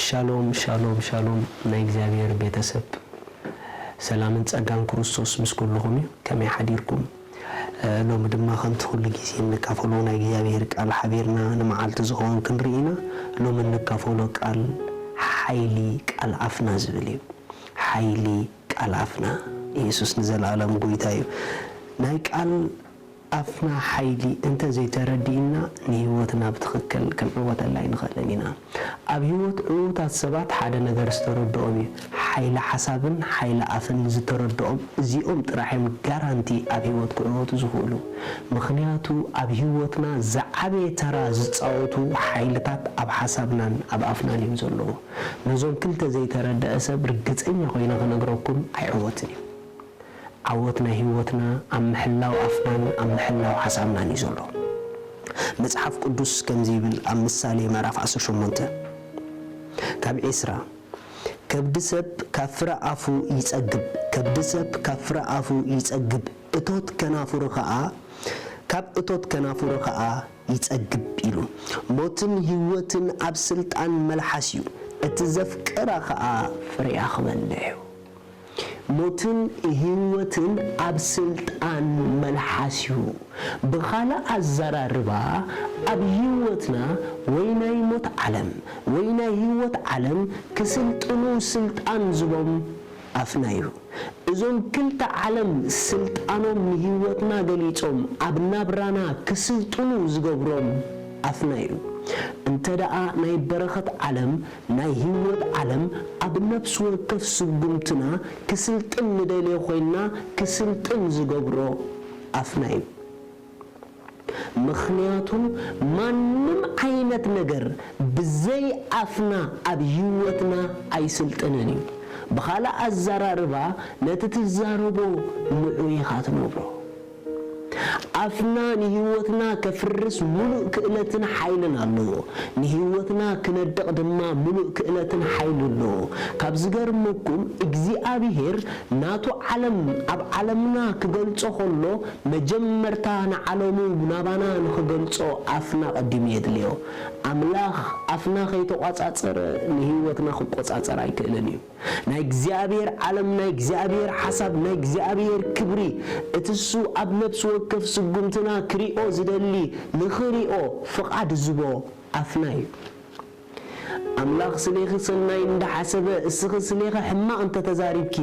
ሻሎም ሻሎም ሻሎም ናይ እግዚኣብሔር ቤተሰብ፣ ሰላምን ጸጋን ክርስቶስ ምስ ኩልኹም እዩ። ከመይ ሓዲርኩም? እ፣ ሎሚ ድማ ከምቲ ኩሉ ግዜ እንካፈሎ ናይ እግዚኣብሔር ቃል ሓቢርና ንመዓልቲ ዝኸውን ክንርኢ ኢና። ሎሚ እንካፈሎ ቃል ሓይሊ ቃል ኣፍና ዝብል እዩ። ሓይሊ ቃል ኣፍና። ኢየሱስ ንዘለኣለም ጎይታ እዩ። ናይ ቃል ኣፍና ሓይሊ እንተ ዘይተረዲእና ንህይወትና ብትኽክል ክንዕወተላ ኣይንኽእልን ኢና። ኣብ ህይወት ዕዉታት ሰባት ሓደ ነገር ዝተረድኦም እዩ። ሓይሊ ሓሳብን ሓይሊ ኣፍን ዝተረድኦም እዚኦም ጥራሕ እዮም ጋራንቲ ኣብ ህይወት ክዕወቱ ዝኽእሉ። ምኽንያቱ ኣብ ህይወትና ዝዓበየ ተራ ዝጻወቱ ሓይልታት ኣብ ሓሳብናን ኣብ ኣፍናን እዮም ዘለዉ። ነዞም ክልተ ዘይተረደአ ሰብ ርግጸኛ ኮይነ ክነግረኩም ኣይዕወትን እዩ። ዓወት ናይ ህይወትና ኣብ ምሕላው ኣፍናን ኣብ ምሕላው ሓሳብናን እዩ ዘሎ። መጽሓፍ ቅዱስ ከምዚ ይብል ኣብ ምሳሌ ምዕራፍ ዓሰርተ ሸሞንተ ካብ ዒስራ፣ ከብዲ ሰብ ካብ ፍረ ኣፉ ይጸግብ፣ ከብዲ ሰብ ካብ ፍረ ኣፉ ይጸግብ፣ እቶት ከናፍሩ ኸኣ፣ ካብ እቶት ከናፍሩ ኸኣ ይጸግብ ኢሉ። ሞትን ህይወትን ኣብ ስልጣን መልሓስ እዩ፣ እቲ ዘፍቅራ ኸኣ ፍሬኣ ክበልዕ እዩ። ሞትን ህይወትን ኣብ ስልጣን መልሓስ እዩ። ብኻልእ ኣዘራርባ፣ ኣብ ህይወትና ወይ ናይ ሞት ዓለም ወይ ናይ ህይወት ዓለም ክስልጥኑ ስልጣን ዝቦም ኣፍና እዩ። እዞም ክልተ ዓለም ስልጣኖም ንህይወትና ገሊጾም ኣብ ናብራና ክስልጥኑ ዝገብሮም ኣፍና እዩ። እንተ ደኣ ናይ በረኸት ዓለም ናይ ህይወት ዓለም ኣብ ነፍሲ ወከፍ ስጉምትና ክስልጥን ንደልዮ ኮይንና ክስልጥን ዝገብሮ ኣፍና እዩ። ምኽንያቱ ማንም ዓይነት ነገር ብዘይ ኣፍና ኣብ ህይወትና ኣይስልጥንን እዩ። ብኻልእ ኣዘራርባ ነቲ ትዛረቦ ንዑ ኢኻ ትነብሮ። ኣፍና ንህይወትና ከፍርስ ምሉእ ክእለትን ሓይልን ኣለዎ። ንህይወትና ክነድቕ ድማ ምሉእ ክእለትን ሓይሊ ኣለዎ። ካብ ዝገርመኩም እግዚኣብሔር ናቱ ዓለም ኣብ ዓለምና ክገልጾ ከሎ መጀመርታ ንዓለሙ ናባና ንኽገልጾ ኣፍና ቀዲሙ የድልዮ። ኣምላኽ ኣፍና ከይተቋጻጸረ ንህይወትና ክቆጻጸር ኣይክእልን እዩ። ናይ እግዚኣብሔር ዓለም፣ ናይ እግዚኣብሔር ሓሳብ፣ ናይ እግዚኣብሔር ክብሪ፣ እቲ እሱ ኣብ ነፍሲ ወከፍ ስጉምትና ክሪኦ ዝደሊ፣ ንኽሪኦ ፍቓድ ዝቦ ኣፍና እዩ። ኣምላኽ ስሌኺ ሰናይ እንዳሓሰበ፣ እስኺ ስሌኺ ሕማቕ እንተተዛሪብኪ፣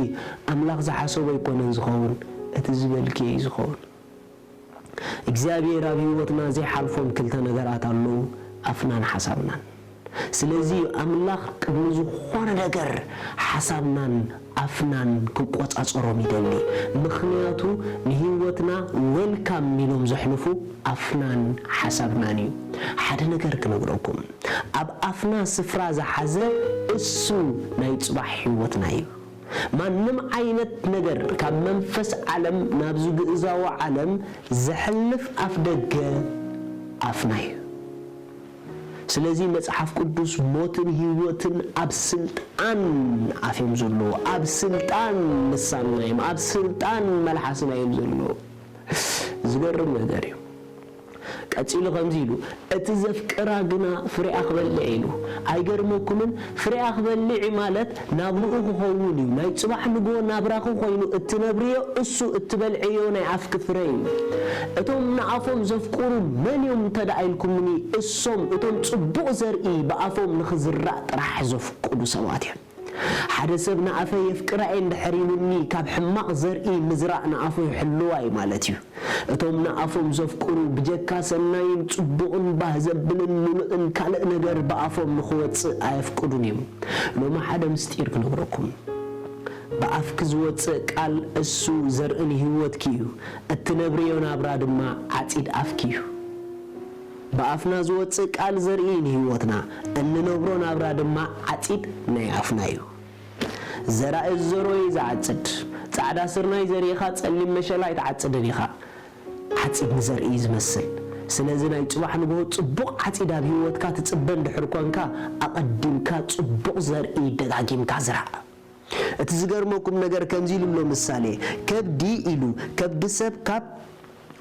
ኣምላኽ ዝሓሰቦ ኣይኮነን ዝኸውን፣ እቲ ዝበልኪ እዩ ዝኸውን። እግዚኣብሔር ኣብ ህይወትና ዘይሓልፎም ክልተ ነገራት ኣለዉ፣ ኣፍናን ሓሳብናን። ስለዚ ኣምላኽ ቅድሚ ዝኾነ ነገር ሓሳብናን ኣፍናን ክቆጻጸሮም ይደሊ። ምኽንያቱ ንህይወትና ዌልካም ኢሎም ዘሕልፉ ኣፍናን ሓሳብናን እዩ። ሓደ ነገር ክነግረኩም፣ ኣብ ኣፍና ስፍራ ዝሓዘ እሱ ናይ ጽባሕ ህይወትና እዩ። ማንም ዓይነት ነገር ካብ መንፈስ ዓለም ናብዚ ግእዛዊ ዓለም ዘሕልፍ ኣፍ ደገ ኣፍና እዩ። ስለዚ መጽሓፍ ቅዱስ ሞትን ህይወትን ኣብ ስልጣን ኣፍ እዮም ዘለዉ፣ ኣብ ስልጣን ልሳንና እዮም፣ ኣብ ስልጣን መልሓስና እዮም ዘለዉ። ዝገርም ነገር እዩ። ቀጺሉ ከምዚ ኢሉ፣ "እቲ ዘፍቅራ ግና ፍሬኣ ክበልዕ" ኢሉ። ኣይገርመኩምን? ፍሬኣ ክበልዕ ማለት ናብርኡ ክኸውን እዩ። ናይ ጽባሕ ንግሆ ናብራኺ ኮይኑ እትነብርዮ እሱ እትበልዕዮ ናይ ኣፍኪ ፍረ እዩ። እቶም ንኣፎም ዘፍቅሩ መን እዮም እንተ ደኣ ኢልኩምኒ፣ እሶም እቶም ጽቡቕ ዘርኢ ብኣፎም ንኽዝራእ ጥራሕ ዘፍቅዱ ሰባት እዮም። ሓደ ሰብ ንኣፈይ የፍቅራ እየ እንድሕር ኢሉኒ፣ ካብ ሕማቕ ዘርኢ ምዝራእ ንኣፉ ይሕልዋ እዩ ማለት እዩ። እቶም ንኣፎም ዘፍቅሩ ብጀካ ሰናይን ጽቡቕን ባህ ዘብልን ምሉእን ካልእ ነገር ብኣፎም ንኽወጽእ ኣየፍቅዱን እዮም። ሎሚ ሓደ ምስጢር ክነግረኩም። ብኣፍኪ ዝወጽእ ቃል እሱ ዘርኢ ንህይወትኪ እዩ፣ እትነብርዮ ናብራ ድማ ዓጺድ ኣፍኪ እዩ። ብኣፍና ዝወጽእ ቃል ዘርኢ ንህይወትና፣ እንነብሮ ናብራ ድማ ዓጺድ ናይ ኣፍና እዩ። ዘራኢ ዝዘርኦ እዩ ዝዓጽድ። ጻዕዳ ስርናይ ዘሪእኻ ጸሊም መሸላ ኣይትዓጽድን ኢኻ። ዓጺድ ንዘርኢ እዩ ዝመስል። ስለዚ ናይ ጽባሕ ንግሆ ጽቡቕ ዓጺድ ኣብ ህይወትካ ትጽበ እንድሕር ኮንካ፣ ኣቐዲምካ ጽቡቕ ዘርኢ ደጋጊምካ ዝራእ። እቲ ዝገርመኩም ነገር ከምዚ ኢሉ ኣሎ ምሳሌ፣ ከብዲ ኢሉ፣ ከብዲ ሰብ ካብ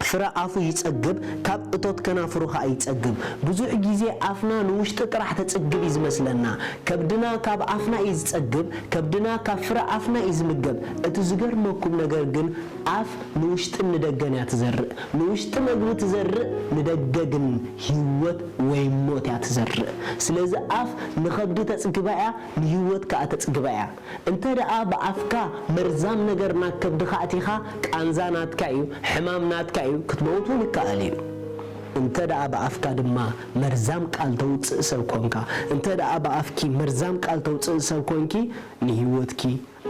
ፍረ ኣፉ ይጸግብ፣ ካብ እቶት ከናፍሩ ኸኣ ይጸግብ። ብዙሕ ግዜ ኣፍና ንውሽጢ ጥራሕ ተጽግብ እዩ ዝመስለና። ከብድና ካብ ኣፍና እዩ ዝጸግብ፣ ከብድና ካብ ፍረ ኣፍና እዩ ዝምገብ። እቲ ዝገርመኩም ነገር ግን ኣፍ ንውሽጥን ንደገን እያ ትዘርእ። ንውሽጢ መግቢ ትዘርእ፣ ንደገ ግን ህይወት ወይ ሞት እያ ትዘርእ። ስለዚ ኣፍ ንኸብዲ ተጽግባ እያ፣ ንህይወት ከኣ ተጽግባ እያ። እንተ ደኣ ብኣፍካ መርዛም ነገር ናብ ከብድኻ ኣእቲኻ፣ ቃንዛ ናትካ እዩ፣ ሕማም ናትካ እዩ፣ ክትመውት እውን ይከኣል እዩ። እንተ ደኣ ብኣፍካ ድማ መርዛም ቃል ተውጽእ ሰብ ኮንካ፣ እንተ ደኣ ብኣፍኪ መርዛም ቃል ተውጽእ ሰብ ኮንኪ፣ ንህይወትኪ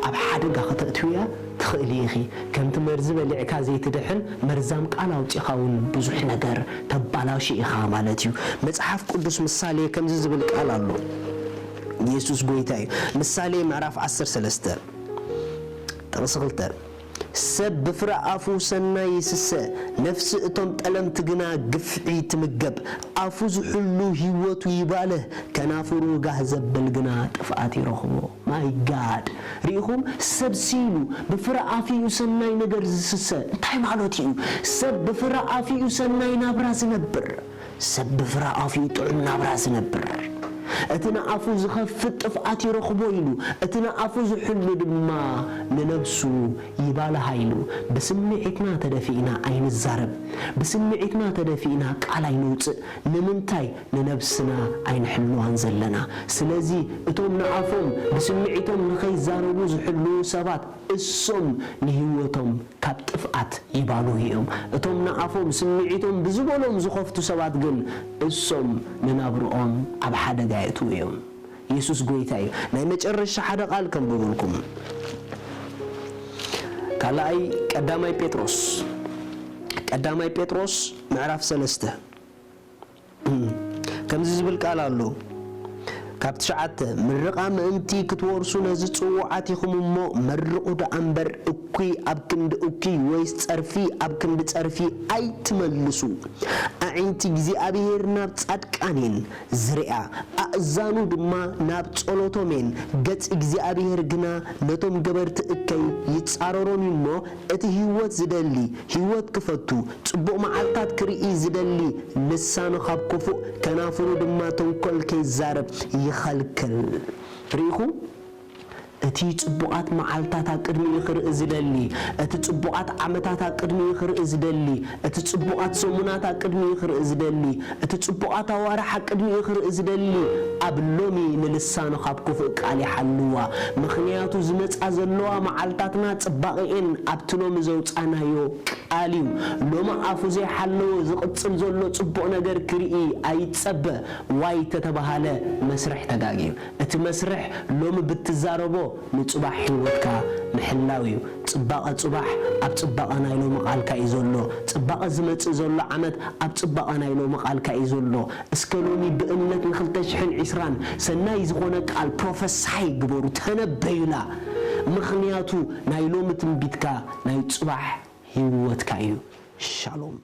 ኣብ ሓደጋ ከተእትውያ ትኽእሊ ኢኺ። ከምቲ መርዚ በሊዕካ ዘይትድሕን፣ መርዛም ቃል ኣውጺኻ እውን ብዙሕ ነገር ተባላሹ ኢኻ ማለት እዩ። መጽሓፍ ቅዱስ ምሳሌ ከምዚ ዝብል ቃል ኣሎ። የሱስ ጐይታ እዩ። ምሳሌ ምዕራፍ ዓሰርተ ሰለስተ ጥቕሲ ክልተ፣ "ሰብ ብፍረ ኣፉ ሰናይ ይስሰ፣ ነፍሲ እቶም ጠለምቲ ግና ግፍዒ ትምገብ። ኣፉ ዝሕሉ ህይወቱ ይባልህ፣ ከናፍሩ ጋህ ዘብል ግና ጥፍኣት ይረኽቦ።" ማይ ጋድ! ርኢኹም? ሰብ ሲሉ ብፍረ ኣፉ እዩ ሰናይ ነገር ዝስሰ። እንታይ ማለት እዩ? ሰብ ብፍረ ኣፉ እዩ ሰናይ ናብራ ዝነብር። ሰብ ብፍረ ኣፉ እዩ ጥዑም ናብራ ዝነብር። እቲ ንኣፉ ዝኸፍት ጥፍኣት ይረኽቦ ኢሉ፣ እቲ ንኣፉ ዝሕሉ ድማ ንነብሱ ይባልሃ ኢሉ። ብስምዒትና ተደፊእና ኣይንዛረብ፣ ብስምዒትና ተደፊእና ቃል ኣይነውጽእ። ንምንታይ ንነብስና ኣይንሕልዋን ዘለና? ስለዚ እቶም ንኣፎም ብስምዒቶም ንኸይዛረቡ ዝሕልዉ ሰባት እሶም ንህይወቶም ካብ ጥፍኣት ይባልሁ እዮም። እቶም ንኣፎም ስምዒቶም ብዝበሎም ዝኸፍቱ ሰባት ግን እሶም ንናብርኦም ኣብ ሓደጋ የእትዉ እዮም። የሱስ ጐይታ እዩ። ናይ መጨረሻ ሓደ ቃል ከንብበልኩም። ካልኣይ ቀዳማይ ጴጥሮስ፣ ቀዳማይ ጴጥሮስ ምዕራፍ ሰለስተ ከምዚ ዝብል ቃል ኣሎ። ካብ ትሽዓተ፣ "ምርቓ ምእንቲ ክትወርሱ ነዚ ጽዉዓት ኢኹም እሞ መርቑ ደኣ እምበር፣ እኩይ ኣብ ክንዲ እኩይ ወይስ ጸርፊ ኣብ ክንዲ ጸርፊ ኣይትመልሱ። ኣዒንቲ እግዚኣብሔር ናብ ጻድቃን እየን ዝርእያ፣ ኣእዛኑ ድማ ናብ ጸሎቶም እየን። ገጽ እግዚኣብሔር ግና ነቶም ገበርቲ እከይ ይጻረሮም እዩ እሞ፣ እቲ ህይወት ዝደሊ ህይወት ክፈቱ፣ ጽቡቕ መዓልታት ክርኢ ዝደሊ ልሳኑ ካብ ክፉእ፣ ከናፍሩ ድማ ተንኮል ከይዛረብ ይኸልክል።" ርኢኹም? እቲ ጽቡቓት መዓልታት ኣብ ቅድሚኡ ክርኢ ዝደሊ፣ እቲ ጽቡቓት ዓመታት ኣብ ቅድሚኡ ክርኢ ዝደሊ፣ እቲ ጽቡቓት ሰሙናት ኣብ ቅድሚኡ ክርኢ ዝደሊ፣ እቲ ጽቡቓት ኣዋርሕ ኣብ ቅድሚኡ ክርኢ ዝደሊ፣ ኣብ ሎሚ ንልሳኑ ካብ ክፉእ ቃል ይሓልዋ። ምኽንያቱ ዝመጻ ዘለዋ መዓልታትና ጽባቐኤን ኣብቲ ሎሚ ዘውጻናዮ ቃል እዩ። ሎሚ ኣፉ ዘይሓለወ ዝቕጽል ዘሎ ጽቡቕ ነገር ክርኢ ኣይጸበ። ዋይ ተተባሃለ መስርሕ ተጋግዩ። እቲ መስርሕ ሎሚ ብትዛረቦ ንጽባሕ ህይወትካ ምሕላው እዩ። ጽባቐ ጽባሕ ኣብ ጽባቐ ናይ ሎሚ ቃልካ እዩ ዘሎ። ጽባቐ ዝመጽእ ዘሎ ዓመት ኣብ ጽባቐ ናይ ሎሚ ቃልካ እዩ ዘሎ። እስከ ሎሚ ብእምነት ንኽልተ ሽሕን ዕስራን ሰናይ ዝኾነ ቃል ፕሮፈሳይ ግበሩ፣ ተነበዩላ። ምኽንያቱ ናይ ሎሚ ትንቢትካ ናይ ጽባሕ ህይወትካ እዩ። ሻሎም።